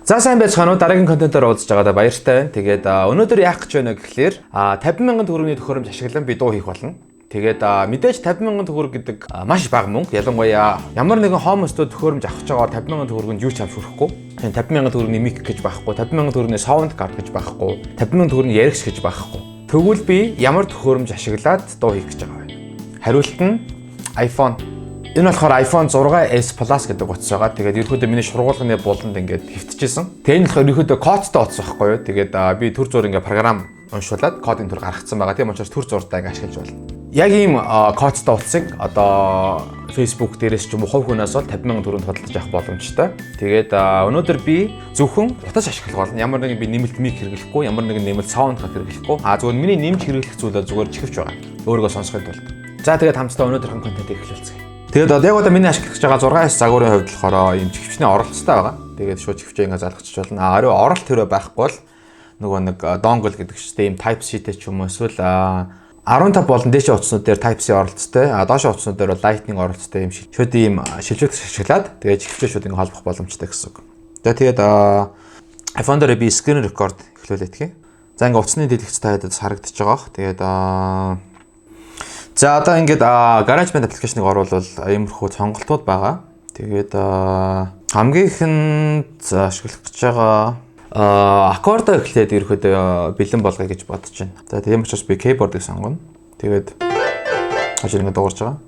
За, сайн байцгаана уу? Дараагийн контентоор уулзж байгаадаа баяртай байна. Тэгээд өнөөдөр яах гэж байна вэ гэхлээр 50 мянган төгрөгийн төхөөрөмж ашиглан би дуу хийх болно. Тэгээд мэдээж 50 мянган төгрөг гэдэг маш бага мөнгө. Ялангуяа ямар нэгэн home studio төхөөрөмж авах гэж байгаа 50 мянган төгрөгөнд юу ч авч хүрэхгүй. 50 мянган төгрөгийн mic гэж байхгүй, 50 мянган төгрөгийн sound card гэж байхгүй, 50 мянган төгрөгийн яригч гэж байхгүй. Тэгвэл би ямар төхөөрөмж ашиглаад дуу хийх гэж байгаа вэ? Хариулт нь iPhone. Энэ болохоор iPhone 6s Plus гэдэг утас байгаа. Тэгээд ерөнхийдөө миний шургуулганы буланд ингээд хэвтчихсэн. Тэгээд энэ болохоор ерөнхийдөө кодтой утас байхгүй юу? Тэгээд би түр зуур ингээд програм уншуулад кодын төр гаргацсан байгаа. Тийм учраас түр зууртаа ингээд ашиглаж байна. Яг ийм кодтой утсыг одоо Facebook дээрээс ч юм уу хувь хүнээс бол 50 мянган төгрөгөнд худалдаж авах боломжтой. Тэгээд өнөөдөр би зөвхөн утас ашиглах болно. Ямар нэгэн би нэмэлт mic хэрэглэхгүй, ямар нэгэн нэмэлт sound card хэрэглэхгүй. Зүгээр миний нэмж хэрэглэх зүйлээ зүгээр чихвч байгаа. Өөрийгөө сонсохын тулд. За, тэгээд хамтдаа өнөөдрийн контентыг эхлүүлцгээе. Тэгээд одоо яг одоо миний ашиглаж байгаа 6S загварын хувьд болохоор ийм чихвчний оролцтой байгаа. Тэгээд шууд чихвчээ ингээ залгачиж болно. Ариу оролт хэрвээ байхгүй бол нөгөө нэг dongle гэдэг чинь ийм Type C-тэй ч юм уу эсвэл 15 болон дээшээ утаснууд дээр Type C оролцтой, доошоо утаснууд дээр бол Lightning оролцтой юм шиг. Шууд ийм шилжүүлэх ашиглаад тэгээд чихвчээ шууд ингээ холбох боломжтой гэсэн үг. За, тэгээд iPhone дээр би screen record эхлүүлээд гэх. За, ингээ утасны дэлгэц та хэд харагдаж байгаа бох. Тэгээд за, одоо ингээд GarageBand application-ыг оруулбал иймэрхүү сонголтууд байгаа. Тэгээд хамгийн ихэнд ашиглах гэж байгаа аккордоо эхлээд ерөөхдөө бэлэн болгоё гэж бодож байна. За, тийм учраас би keyboard-ыг сонгоно. Тэгээд хажуу ингээд дуугарч байгаа.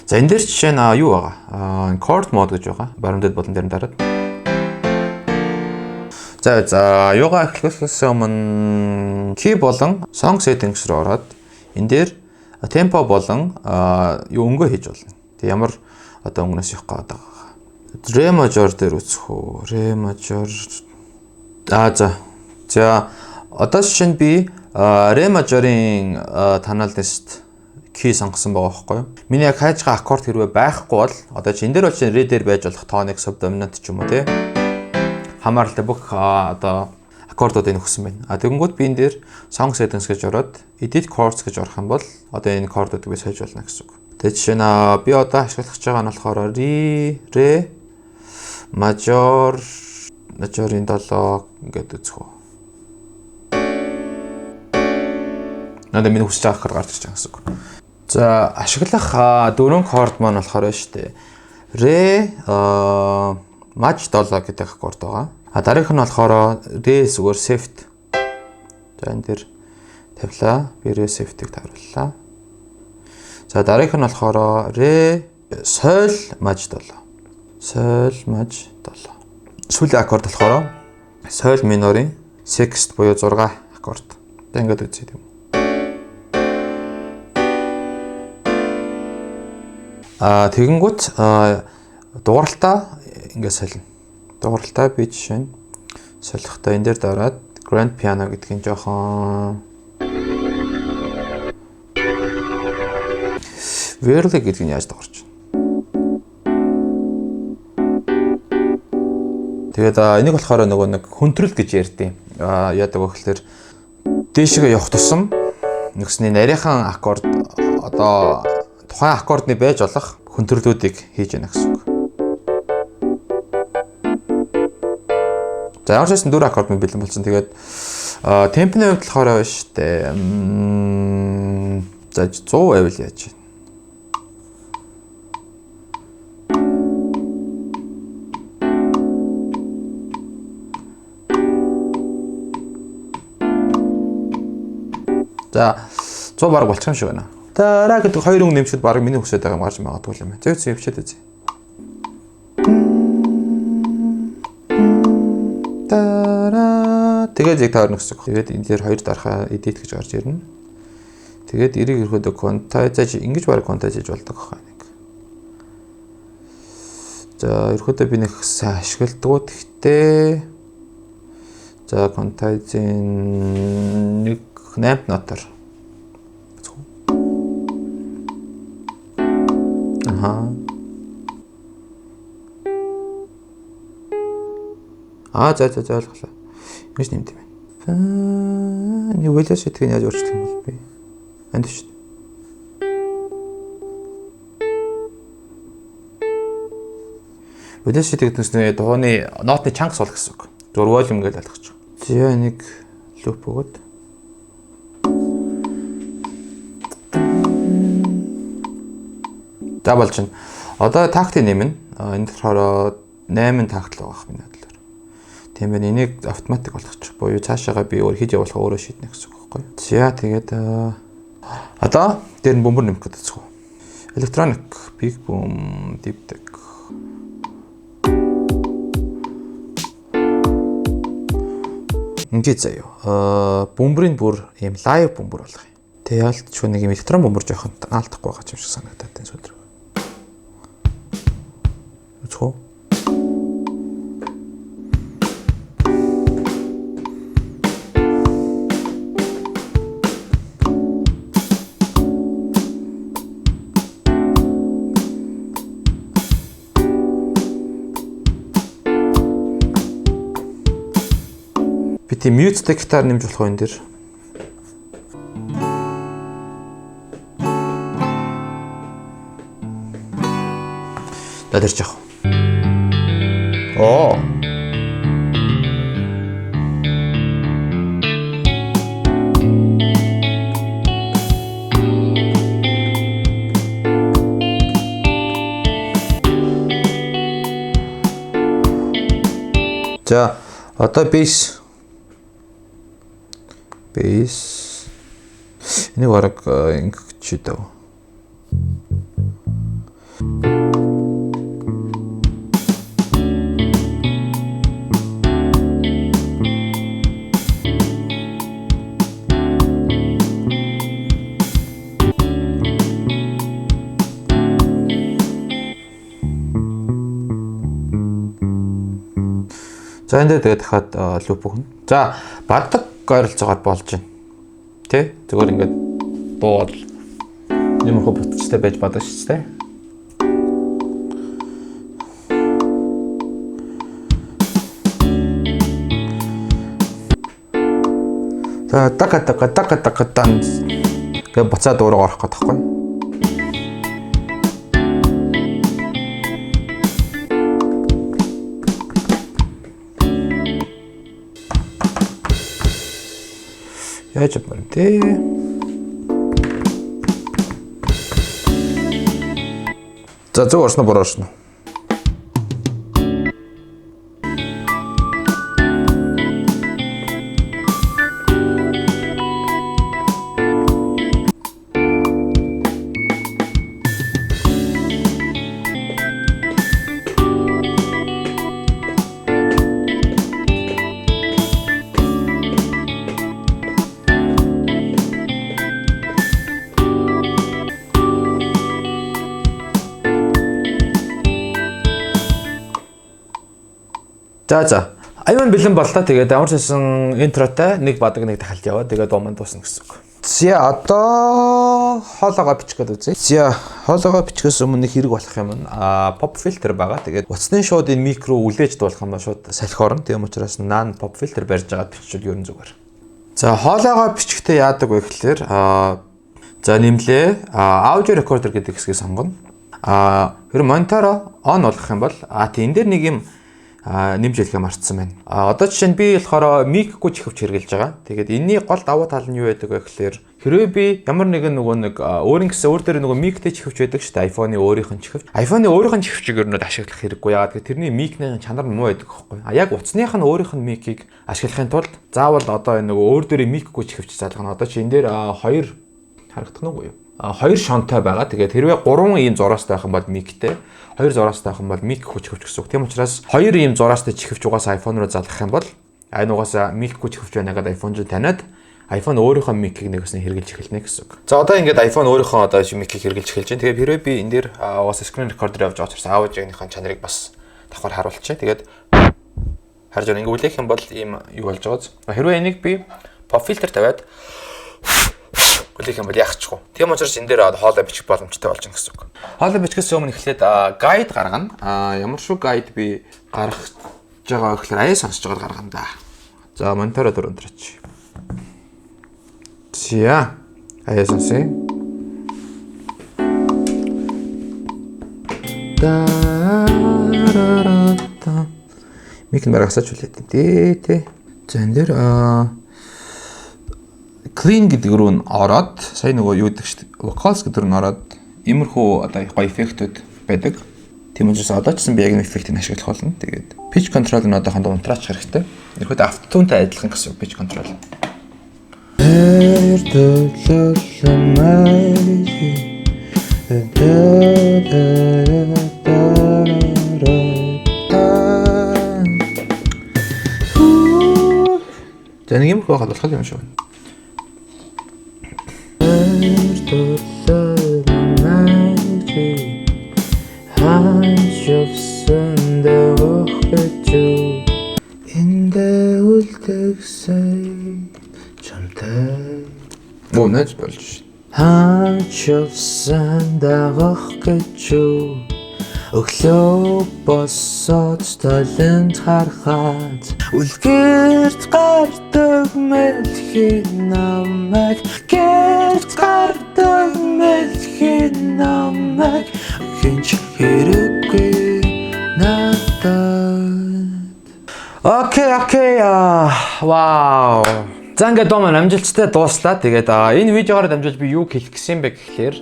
За, энэ дээр жишээ нь юу байгаа? Chord mode гэж байгаа. Баруун дэд болон дээр нь дараад. За, юугаа эхлүүлэхээс өмнө key болон song settings руу ороод энэ дээр темпо болон юу өнгөө хийж болно. Тэг ямар одоо өнгөнөөс явах гээд байгаа. Re major дээр үзэх үү? Re major. За. За, одоо жишээ нь би Re major-ын tonalist key сонгосон байгаа байхгүй юу? Миний яг хайж байгаа аккорд хэрвээ байхгүй бол одоо чи энэ дээр бол чинь Re дээр байж болох tonic, subdominant ч юм уу, тий, хамааралтай бүх одоо аккордуудыг нөхсөн байна. Тэгэнгүүт би энэ дээр song settings гэж ороод edit chords гэж орох юм бол одоо энэ chord-уудыг би сольж болно гэсэн үг. Тэгээ жишээ нь би одоо ашиглах гэж байгаа нь болохоор re major, major-ын 7 ингээд үзэх үү. Надад миний хүсэж байгаа аккорд гарч ирж байгаа гэсэн үг. За, ашиглах дөрвөн chord маань болохоор байна шүү дээ. Re maj 7 гэдэг аккорд байгаа. Дараагийнх нь болохоор Re зүгээр sepт. За, энэ дээр тавилаа. Би Re sepт-ийг тавиуллаа. За, дараагийнх нь болохоор Re sol maj 7. Sol maj 7. Сүүлийн аккорд болохоор sol minor-ын sext буюу 6 аккорд. За, ингээд үзье юм. Тэгэнгүүт дууралтаа ингээд солино. Дууралтаа би жишээ нь солихдоо энэ дээр дараад Grand Piano гэдгийг жоохон Verly гэдгийг нь яаж дуурч байна. Тэгээд энийг болохоор нөгөө нэг хөнтрөл гэж ярьдیں۔ Яадаг вэ гэхээр дээшгээ явах тусам нэгсний нарийнхан аккорд одоо тухайн аккордны байж болох хөнтрлүүдийг хийж яана гэсэн үг. За, ямар ч байсан дөрөв аккорд минь бэлэн болсон. Тэгээд темпний хувьд болохоор байна шүү дээ. За, 100 байвал яаж вэ? За, 100 баг болчих юм шиг байна. Дараа гэдэг хоёр өнгө нэмчихэд баг миний хүсэж байгаа юм гарч магадгүй юм байна. Зөв зөв явчихад үзье. Дараа. Тэгээд яг таарна гэсэн үг. Тэгээд энэ дээр хоёр дарахаа edit гэж гарч ирнэ. Тэгээд эрийг ерөөдөө quantize ингэж баг quantize хийж болдог хаа нэг. За, ерөөдөө би нэг сайн ашигладаг. Тэгтээ за, quantize-ийн нэг 8 нотоор. Аха. За, ойлголоо. Ингэж нэмт юм байна. Нэг velocity-г яаж өөрчлөх юм бол би? Энд шүү дээ. Velocity гэдэг нь дууны нотны чанга сул гэсэн үг. Зүгээр volume гэж ойлгочих. За, нэг loop өгөөд. За, болж байна. Одоо тактыг нэмнэ. Энэ болохоор 8 такт л байгаа миний бодлоор. Тийм байна. Энийг автоматик болгочих. Буюу цаашаага би өөр хийж явуулах өөрөө шийднэ гэсэн үг байхгүй юу? За, тэгээд одоо дээр нь бөмбөр нэмэх гэдэг үзэх. Electronic, Big Boom, Deep Tech. Ингээд заяа. Бөмбөрийг бүр ийм live бөмбөр болгоё. Тэгээ ялтчгүй нэг юм электрон бөмбөр жоохон аалдахгүй байгаа юм шиг санагдаад байна сүүлд. Үзэх үү? Би тийм mute гитар нэмж болох уу энэ дэр? За, тэр жаах. Оо. За, одоо bass энийг бараг ингэж дөө. За, энэ дээр тэгээд дахиад loop өгнө. За, бадаг ойролцоогоор болж байна. Тэ? Зүгээр ингээд дуу бол юмхөө бүтцтэй байж бадаг шүү дээ. За, така така така така тан гэ буцаад өөрөө орох гэдэг байхгүй. Яаж юм бэ? За, зөв орсон уу, буруу орсон уу? За. Аюун бэлэн боллоо. Тэгээд ямар ч байсан intro той нэг бадаг, нэг дахилт яваа. Тэгээд дуу маань дуусна гэсэн үг. За, одоо хоолоогоо бичих гээд үзье. За, хоолоогоо бичихээс өмнө нэг хэрэг болох юм pop filter байгаа. Тэгээд утасны шууд энэ микро үлээж дуулах юм ба шууд салхи орно. Тийм учраас non pop filter барьж байгаа бичвэл ер нь зүгээр. За, хоолоогоо бичихтэй яадаг вэ гэхлээр за, нэмлээ. Audio recorder гэдэг хэсгийг сонгоно. Тэр монитороо on болгох юм бол тийм, энэ дээр нэг юм нэмж хэлэхээ мартсан байна. Одоо жишээ нь би болохоор mic гүй чихвч хэрэглэж байгаа. Тэгээд энэний гол давуу тал нь юу байдаг вэ гэхлээр хэрвээ би ямар нэгэн нөгөө нэг өөрийн гэсэн өөр дээр нөгөө mic тэй чихвч байдаг шүү дээ. iPhone-ы өөрийнх нь чихвч. iPhone-ы өөрийнх нь чихвчийг ер нь ашиглах хэрэггүй. Яагаад гэвэл тэрний mic ний чанар нь муу байдаг байхгүй. А яг утасных нь өөрийнх нь mic ийг ашиглахын тулд заавал одоо энэ нөгөө өөр дээрээ mic гүй чихвч залгана. Одоо чи энэ дээр хоёр харагдах нь үгүй юу? Хоёр шонтой байгаа. Тэгээд хэрвээ гурван ийм зураастай байх юм бол mic тэй, хоёр зураастай байх юм бол mic гүй чихвч гэсэн үг. Тийм учраас хоёр ийм зураастай чихвч угаасаа iPhone руу залгах юм бол айн угаасаа mic гүй чихвч байна гэдээ iPhone ч таниад iPhone өөрийнхөө mic ийг нэгсэн хэрэгжилж эхэлнэ гэсэн үг. За, одоо ингээд iPhone өөрийнхөө одоо mic ийг хэрэгжилж эхэлж байна. Тэгээд хэрвээ би энэ дээр угаасаа screen recorder явж байгаа учраас аудиогийнхаа чанарыг бас давхар харуулчихъя. Тэгээд харж байгаа, ингээд үлээх юм бол ийм юу болж байгааз. Хэрвээ энийг би pop filter тавиад хүлээх юм бол яах ч вэ. Тийм учраас энэ дээр хоолой бичих боломжтой болж байна гэсэн үг. Хоолой бичихээс өмнө эхлээд guide гаргана. Ямар шүү guide би гаргаж байгаа вэ гэхээр аяа сонсож байгаа гаргана да. За, монитороо дөрөв өндрөч. За, аяа сонсъё. Да. Та. Mic нь бараг асаач үлээд тий тий. За энэ дээр clean гэдэг рүү нь ороод сая нөгөө юу гэдэг шүү дээ. Vocals гэдэг рүү нь ороод иймэрхүү одоо гоё эффектүүд байдаг. Тийм учраас одоо ч гэсэн би яг энэ эффектийг ашиглах болно. Тэгээд pitch control нь одоохондоо унтраач хэрэгтэй. Ерөөдөө autotune-тай адилхан гэсэн pitch control. Тэр төлөөлөл да да да да. За нэг юм хөө болох юм шиг байна. Ханшивсан дагах гэж эндэ үлдэгсэн чамтай. Мөн найз болж шин. Ханшивсан дагах гэж өглөө босоод талент харахад үлгэрт гардаг мэлхий намайг, гэрт гардаг мэлхий намайг хинч хэрэггүй надад. Okay, вау. За ингээд дуу маань амжилттай дууслаа. Тэгээд энэ видеогоор дамжуулж би юу хэлэх гэсэн бэ гэхлээр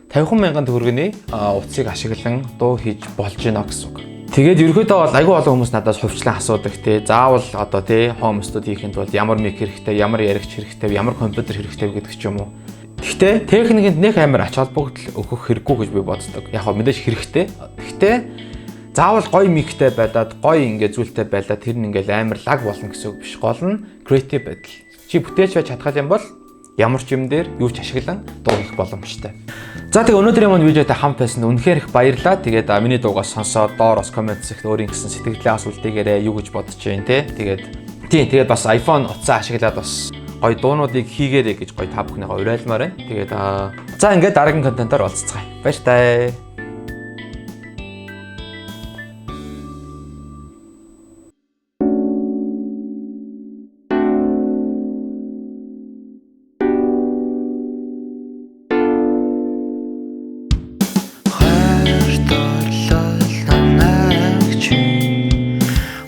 50 мянган төгрөгийн утсыг ашиглан дуу хийж болж гинэ гэсэн үг. Тэгээд ерөөхдөө бол айгүй олон хүмүүс надаас хувьчлан асуудаг те. Заавал одоо те home studio хийхэд бол ямар mic хэрэгтэй, ямар яригч хэрэгтэй, ямар компьютер хэрэгтэй гэдэг ч юм уу. Гэхдээ техникэнд нэх амар ач холбогдол өгөх хэрэггүй гэж би боддог. Яг хөө мэдээж хэрэгтэй. Гэхдээ заавал гоё mic тэй байлаад, гоё ингээ зүйлтэй байлаад тэр нь ингээл амар лаг болно гэсэн үг биш. Гол нь creative байдал. Чи бүтээлч байж чадах юм бол ямар ч юм дээр юу ч ашиглан дуу хийх боломжтой. За тэгээ өнөөдрийн маань видеотой хамт байсан үнэхээр их баярлалаа. Тэгээд миний дуугаа сонсоод доор бас comment хэсэгт өөрийн гэсэн сэтгэлдээ асуултыгээрээ юу гэж бодож байна те. Тэгээд тийм тэгээд бас iPhone утсаа ашиглаад бас гоё дуунуудыг хийгээрэй гэж гоё та бүхнийгээ уриалмаар байна. Тэгээд за ингээд дараагийн контентоор уулзцгаая. Баяртай. Хайр дурлал намайг чи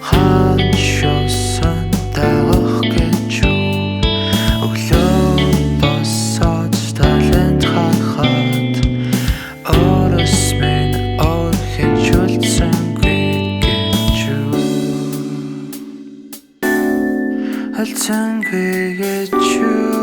ханшилсан дагах гэж юу өглөө босоод талент харахад өөрөөс минь өөр хэн ч үлдсэнгүй гэж юу үлдсэнгүй гэж юу.